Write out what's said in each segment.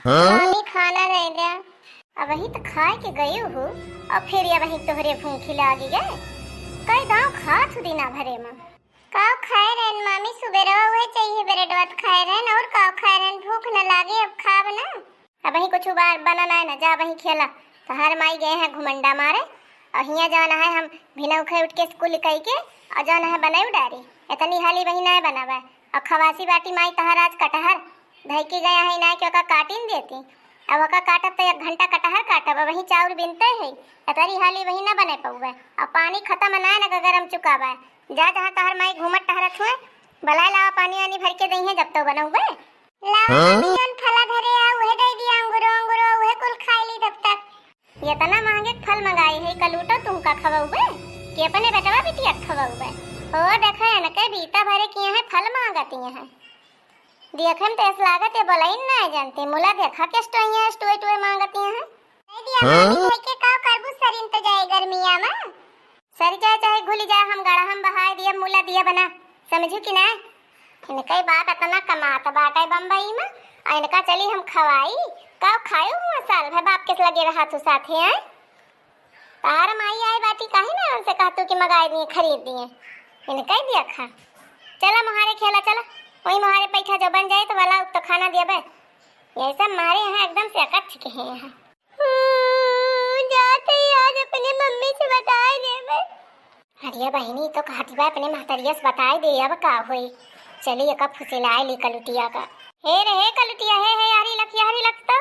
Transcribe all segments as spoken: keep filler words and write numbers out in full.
हाँ? मामी खाना दे दे। अबहीं त खाए के गई हूँ, अउर फिर अबहीं तोहरे भूखी लागी गए। कई दाव खात हूँ दिना भरे में। का खाए रहन मामी? सुबेरवा उहे चाहिए ब्रेडवा त खाए रहन, अउर का खाए रहन? भूख न लागे, अब खाब ना। अबहीं कुछ बार बना नाय ना, जा अबहीं खेला। तोहार माई गए हैं घुमंडा मारे, अउर हियाँ जौन है हम भिनऊ खे उठ के स्कूल कई के, अउर जौन है बनाई डारी। इतनी हाली वही नाय बनावे। अउर खवासी बाटी माई तोहार आज कटहर धई के गया है ना कि ओका काटिन देती। अब ओका काटब त एक घंटा कटहर काटब, अब वही चाउर बिनते है। इतनी हाली वही ना बने पउबे। अब पानी खत्म नाय ना गरम चुकावे। जा जहाँ तोहार माई घूमत टहरत हुए, बलाए लावा पानी वानी भर के दइहे जब तो बनउबे। लावा हाँ? मामी, जौन फला धरे आ, उहे दे दिया, अंगूरो, अंगूरो, उहे कुल खाए ली तब तक। इतना महंगे फल मंगाई है, कलूटो तुमका खवउबे, कि अपने बेटवा बिटिया के खवउबे? ओ, देखे, इनके बीता भरे किए हैं, फल मांगती हैं। देखे में तो ऐसा लागत है, बोलाई ना जानते, मुला देखा के स्टोइया, स्टोए, टोए मांगती हैं। दे दिया हाँ? मामी, धोई के का करबू, सरिन तो जाए गर्मिया में। सर जाए चाहे घुल जाए, हम गड़हा में बहाए दिया, मुला दिया बना, समझू कि ना? इनका ही बाप इतना कमात बाटे बम्बई में, आ इनका चली हम खवाई, का खायो हुआ साल भर बाप के लगे रहा तू साथे, हैं? तार माई आई बाटी, काहे ना उनसे कहतू कि मंगाए दिए, खरीद दिए, इनका ही दिया खा। चला मोहारे खेला, चला, वही मोहारे बैठा, जो बन जाए तो वाला तो खाना दिया बे। यही सब मारे यहाँ एकदम से अकच्छ के हैं यहाँ। हम्म, जात ही आज अपने मम्मी से बताए देबे। अरे बहिनी, तो कहती बा अपने महतरिया से बताए दे, अब का होई? चली एका फुसिलाए ली कलुटिया का। हे रे, हे कलुटिया, हे, हे, हरी लख, हरी लख तो।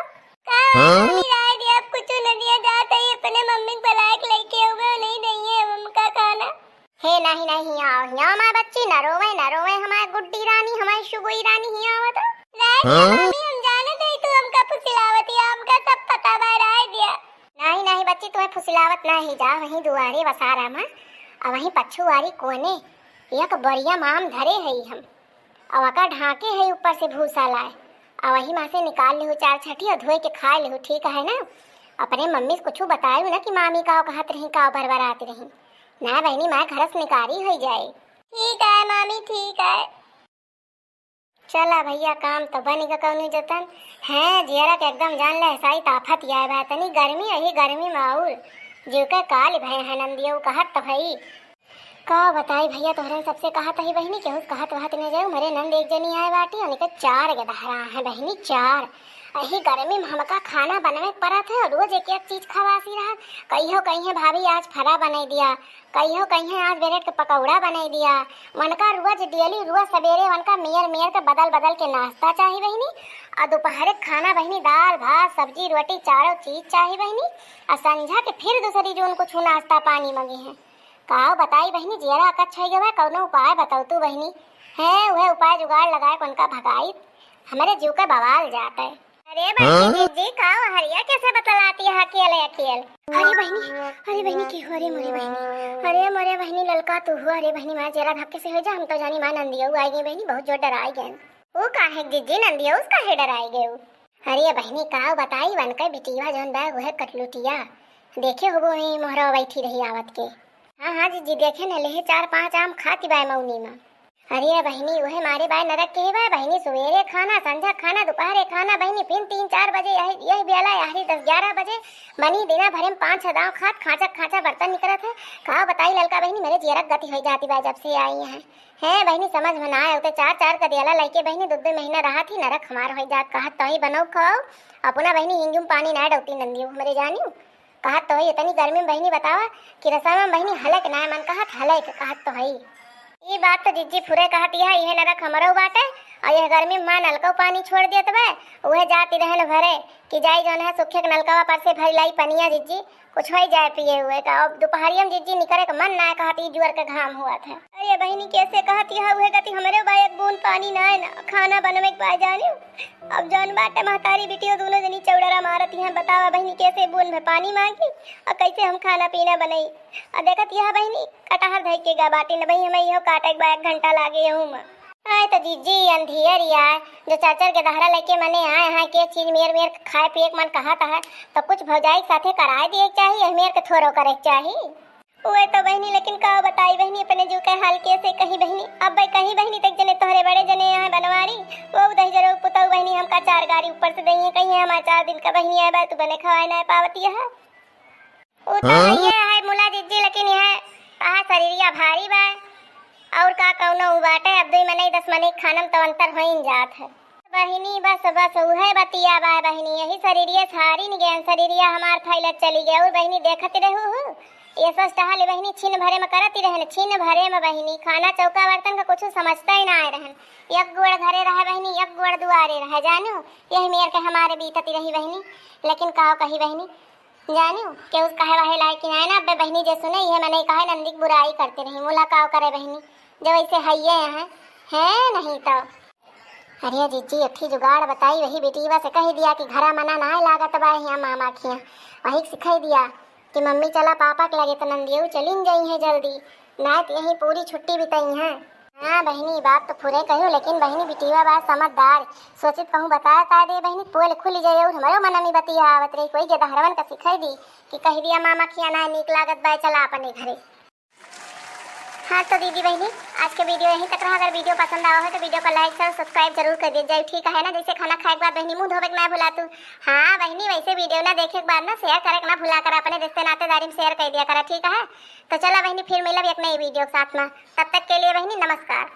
का हाँ? मम्मी राय दे, अब कुछ न दिया, जात ही अपने मम्मी के बुलाए के लेके हुए, नहीं दइए हम उनका खाना। हे नाही, नाही, हियाँ आओ, हियाँ आओ, माय बच्ची, न रोवे, न रोवे, हमार गुड्डी रानी, हमार सुगुई रानी, हियाँ आओ तो। राय दे हाँ? मामी, हम जाने दे, तू हमका फुसिलावत ही, हमका सब पता बा, राय दिया। नाही, नाही बच्ची, तुम्हें फुसिलावत नाही, जा वहीं दुआरे वसारा मा, अउ वहीं पछुआरी कोने एक बढ़िया माम धरे है हम, अउ ओका ढाँके है ऊपर से भूसा लाए, अउ वही मा से निकाल लेहु चार छठी अउ धोए के खाए लेहु, ठीक है ना? अपने मम्मी से कुछ बतायु ना कि मामी का कहत रही, का बरबरात रही। ना बहिनी, माय घर से निकारी होई जाए। ठीक है मामी, ठीक है। चला भैया, काम तो बन गया कौनो जतन। हैं, जियरा के एकदम जान ले, साइत आफत आए बा। तनी गर्मी, यही गर्मी में और जीव के काल भय है नंदियो, कहत तो भई। का बताई भैया, तोहरे सबसे कहत ही बहिनी, केहू से कहत वहत न जाऊ। मोरे नंद एक जनी आए बाटी, उनके चार गदहरा है बहिनी, चार। यही गर्मी में हमका खाना बनवे के परत है, रोज एक एक चीज खवासी रहत। कहियो कहिए भाभी आज फरा बनाई दिया, कहियो कहिए आज ब्रेड के पकौड़ा बनाई दिया। उनका रोज डेली, रोज सवेरे उनका मेयर मेयर के बदल बदल के नाश्ता चाही बहिनी, और दोपहर के खाना बहिनी दाल भात सब्जी रोटी चारों चीज चाही बहिनी, और संझा के फिर दूसरी जून कुछ नाश्ता पानी मंगी है। काव बताई बहिनी, जियरा अकच्छ होइ गवा, कौनो उपाय बताओ तू बहिनी। है वह उपाय जुगाड़ लगाए के उनका भगाई, हमरे जीव के बवाल जात है। अरे बहिनी हाँ? जीजी, काव हरिया कैसे बतलाती है अकेले अकेले? अरे बहिनी, अरे बहिनी, के हो रे मोरे बहिनी? अरे मोरे बहिनी ललका तू हुआ रे बहिनी, माँ जरा धक्के से हो जा, हम तो जानी माँ नंदिया आई गई बहिनी, बहुत जोर डराई गए। वो काहे जीजी, नंदिया उस काहे डराई गए? अरे बहिनी, काव बताई, वनके बिटिया जौन बा, वह कटलुटिया। देखे होबो, वहीं मोहरा बैठी रही आवत के। हाँ, हाँ, जीजी, देखे न, लेहे चार पाँच आम खाती बाय मौनी में। अरे बहिनी, वह मारे बाय नरक के ही बाय बहिनी, सुबेरे खाना, संझा खाना, दोपहरे खाना बहिनी, फिर तीन चार बजे यही, यही बेला, यही दस ग्यारह बजे बनी, दिना भरे में पाँच छह दाव खात, खाँचा खाँचा बर्तन निकरत है। काव बताई ललका बहिनी, मेरे जियरक गति हो जाती बाय जब से आई हैं। हैं बहिनी, समझ में ना आए, उते चार चार कदियाला लइके बहिनी, दो दो महीना रहा थी, नरक हमार होइ जात। कहत तोही बनऊ खाओ, अपना बहिनी हिंगुम पानी ना डौती नंदियो हमरे जानियो। कहत तोही इतनी गर्मी में बहिनी बतावा कि रसोई में बहिनी हलक ना मन कहत, हलक कहत तोही। ई बात तो जिज्जी फुरे कहत यह, इहे नरक हमरो बाटे, और यह गर्मी में माँ नलको पानी छोड़ देत बे, उहे जाती रहन भरे कि जाई जौन है सुखे के नलकवा पर से भरी लाई पनिया जिज्जी, कुछ होइ जाए पिए हुए का। अब दोपहरिया में जिज्जी निकरे के मन ना कहत, ई जुअर के घाम हुआ था। अरे बहिनी, कैसे कहत यह उहे गति, हमरे बा एक बूंद पानी ना है ना, खाना बनवे के बा जानियो। अब जौन बाटे महतारी बिटियो दोनों जनी चौड़रा मारत हैं, बतावा बहिनी, कैसे बूंद में पानी मांगी और कैसे हम खाना पीना बनाई। और देखत यह बहिनी, कटहर धई के गा बाटी न बहिनी, हमें इहो काटे के बा, एक घंटा लागे यहू में। आए तो जीजी अंधियर आए, जो चार चार गदहरा लेके मने आए हैं, के चीज मेर मेर खाए पिए के मन कहत है, तो कुछ भौजाई के साथे कराए दिए के चाही, यह मेर के थोरो करे के चाही। उहे तो बहिनी, लेकिन का बताई बहिनी, अपने जीव के हाल कैसे कही बहिनी। अब भाई कही बहिनी, तक जने तोहरे बड़े जने यहाँ बनवारी, वो दहिजरो पुतऊ बहिनी, हमका चार गारी ऊपर से दइहैं, कहिहैं हमार चार दिन का बहिनी आए बा, तू बने खवाए ना पावती है। उ तो हाँ? हइये है मुला जिज्जी, लेकिन यह कहा शरीरिया भारी बा। और का कौनो उ बाटे, अब दुई मनई दस मनई खानम तो अंतर होइन जात है। बहिनी बस, बस उहे बतिया बा बहिनी, यही शरीरिया सारी निगेन, शरीरिया हमार फैलत चली गया। और बहिनी देखत रहू हु, ये सस टहल बहिनी छिन भरे में करत ही रहन, छिन भरे में बहिनी खाना चौका बर्तन का कुछ समझता ही ना आए रहन। एक गोड़ घरे रहे बहिनी, एक गोड़ दुआरे रहे, जानू यही मेर के हमारे बीतती रही बहिनी। लेकिन काव कही बहिनी, जानियो, केहू कहे वहे लायक ही नाय ना। अबे बहिनी जे सुने, इहे मनई कहे नंदी की बुराई करते रही। मुला काव करे बहिनी, जब ऐसे हइये हैं, हैं नहीं तो। अरे जिज्जी, अठी जुगाड़ बताई, वही बिटिया से कही दिया कि घरा मना नाय लागत बा यहाँ मामा खिया। वही सिखाई दिया कि मम्मी चला पापा के लगे, तो नंदियो चलिन जाई है जल्दी, नाय तो यहीं पूरी छुट्टी बिताई हैं। हाँ बहिनी, बात तो फुरे कहो, लेकिन बहिनी बिटिया बा समझदार, सोचित कहूँ बता ता दे बहिनी, पोल खुल जाए और हमरो मन में बतिया आवत रही, कोई गेदहरवन का सिखाई दी कि कह दिया मामा खिया ना नीक लागत बा, चला अपने घरे। हाँ तो दीदी बहिनी, आज के वीडियो यहीं तक रहा। अगर वीडियो पसंद आवा हो तो वीडियो को लाइक और सब्सक्राइब जरूर कर दीजिए, ठीक है ना। जैसे खाना खाए के बाद बहिनी मुंह धोवे के ना भुला तू। हाँ बहिनी, वैसे वीडियो ना देखे के बाद ना शेयर करे के ना भुला कर, अपने रिश्ते नातेदारी में शेयर कर दिया करा, ठीक है। तो चला बहिनी, फिर मिलब एक नई वीडियो के साथ में, तब तक के लिए बहिनी नमस्कार।